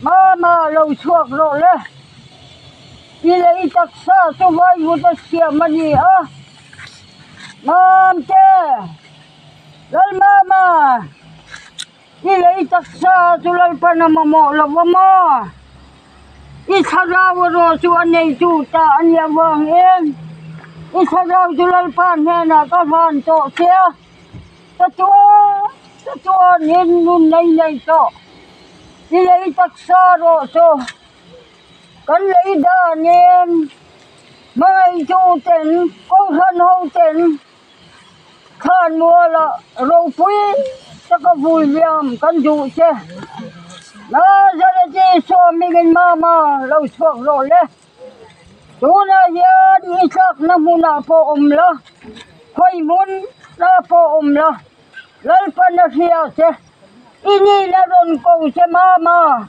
Mama lo chhuak rawh le. I lei taksa chu vaivut a siam a ni a. Mamte! Lalmama! I lei taksa chu Lalpan a mamawh lo va maw? I thlarau erawh chu a neitu ta a nih avangin i thlarau chu Lalpa hnenah ka hlan tawh che a, ka chuan ka chuanin nun nei nei tawh. I lei taksa erawh chu kan lei danin hmangaihtu ten Kohhran ho ten Thlanmuala ropui taka vui liam kan duh che. Nazareti sawmingin mama lo chhuak rawh le. Tunah hian i tlakna hmunah pawh awm la, khawi hmun la pawh awm la, Lalpan a hria che. I nihna rawn ko che mama.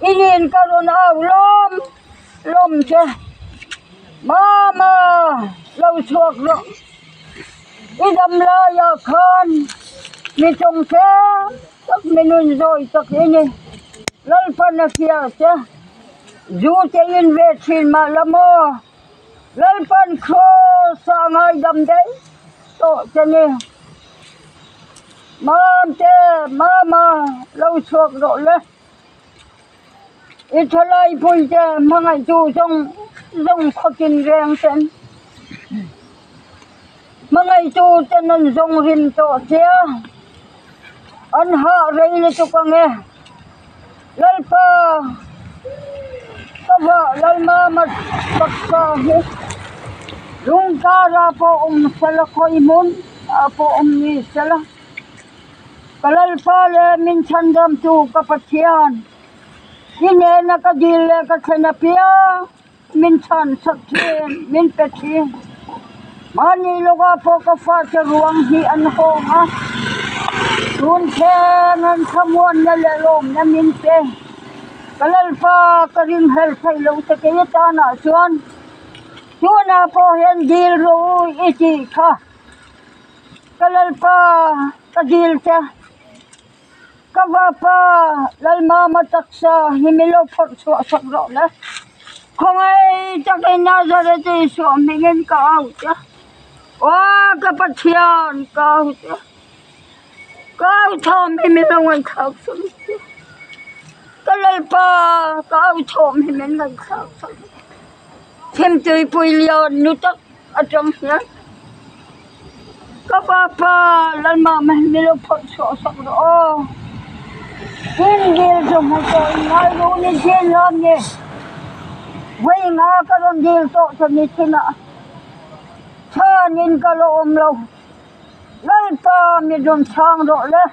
I nin ka rawn au lawm lawm che. Mama lo chhuak rawh. I dam laiah khan mi chawng tlem tak mi nun zawi tak i ni. Lalpan a hria che. Zu te in ve thin mah la maw? Lalpan Kraws ah a ngaidam daih tawh che ni. Mamte, Mama lo chhuak rawh le. I thalai puite hmangaihtu zawng zawng khawtin reng ten hmangaihtu ten an zawng rim tawh che. An hah rei lutuk ang e. Lalpa ka vah Lalmama taksa hi lungkara pawh awm sela khawi hmun ah pawh awm ni sela ka Lalpa leh min chhandamtu ka Pathian i nena ka dil leh ka thlen apiang min chhan sak thin min pe thin mahni lawkah pawh ka fate ruang hi an hawng a tun thleng an thlamuanna leh lawmna min pe ka lalpa ka ringhlel thei lo che kei atanah chuan tunah pawh hian dil rawh u i tih kha ka lalpa ka dil che. Ka vapa Lalmama taksa hi min lo phawrh chhuah sak rawh le. Khawngaih takin Nazareth Isua hmingin ka au che. Aw ka Pathian ka au che. Ka au thawm hi min lo ngaihthlak sak che. Ka Lalpa ka au thawm hi min ngaihthlak sak. Thimtuipui lian nu tak atang hian ka papa Lalmama hi min lo phawrh chhuah sak rawh aw. Tin dil chu hmu tawh in ngai lo ni thin lam ni. Vawi nga ka rawn dil tawh che ni thin ah chhan in ka la awm lo. Lalpa mi rawn chhang rawh le.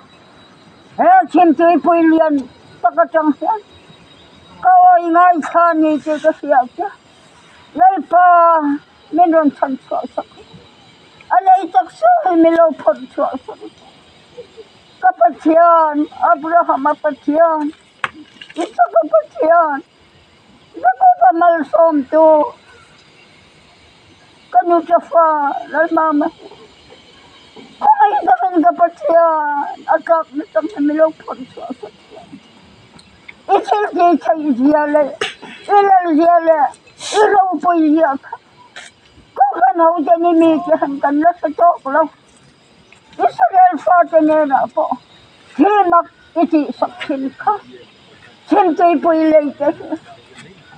He Thimtuipui lian tak atang hian ka awi ngaithla ni tih ka hria che. Lalpa min rawn chhan chhuah sak a lei tak sawi min lo phawrh chhuah sak ka Pathian Abrahama Pathian Isaka Pathian Jakoba malsawmtu ka nu chafa Lalmama khawngaih takin ka Pathian a tlakna chang hi min lo phawrh chhuah sak I thil tih theih zia leh i lal zia leh i ropui zia kha Kohhran ho te ni mi te han kan la hre tawk lo. Israel fate nenah pawh thil mak i tih sak thin kha Chhimtuipui lei te hi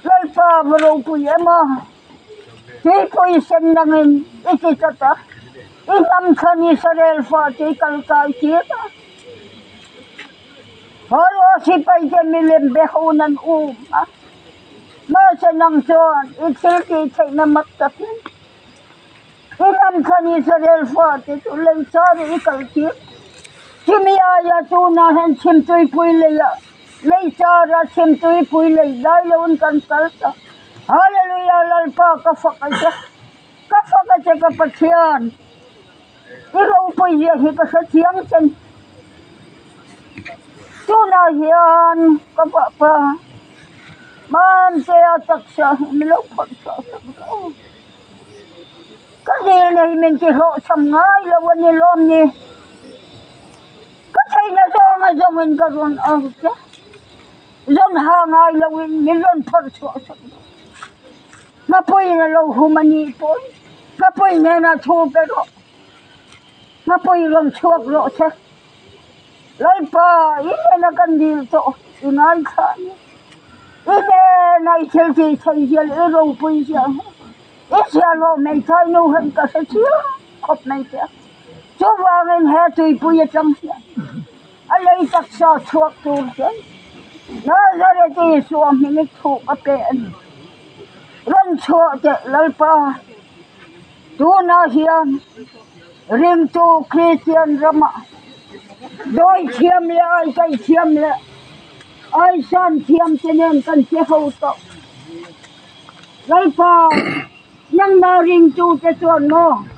Lalpa va ropui em a, tuipui sen nangin i ti tlat a, i hnam thlan Israel fate i kal kai tir a. Pharaoh sipaite milem be ho nan um a, mahse nang chuan i thil tih theihna mak takin i hnam thlan Israel fate chu lei char i kal tir. Chumi aia tunah hian chhimtuipui leiah lei chara chhimtuipui lei dai loin kan kal ta. Hallelujah Lalpa ka fak a che, ka fak a che ka Pathian. I ropui zia hi ka hre chiang chen. Tunah hian ka vahpa Mamtea taksa hi min lo phawrh chhuah sak rawh. Ka zirna hi min ti hlawhchham ngai lo a ni lawm ni. Ka theihna zawng. a zawngin ka rawn au che. Rawn ha ngai loin min rawn phawrh chhuah sak rawh. Nghapuiin a lo hum a nih pawhin Nghapui hnenah thu pe rawh. Nghapui rawn chhuak rawh se. Lalpa, i hnena kan dil tawh i ngaithla a ni. I hnena i thil tih theih hian i ropui ziah ang. I ziahloh hmeithai nu hian ka hre chiang khawp mai che a. Chuvangin he tuipui atang hian a lei taksa chhuak tur chuan Nazareth Isua hming i thuh ka pe a ni. Rawn chhuah teh Lalpa, tunah hian ringtu Kristian ramah dawi thiam leh aikaih thiam leh aisan thiam te nen kan che ho tawh. Lalpa, nangmah ringtute chuan maw?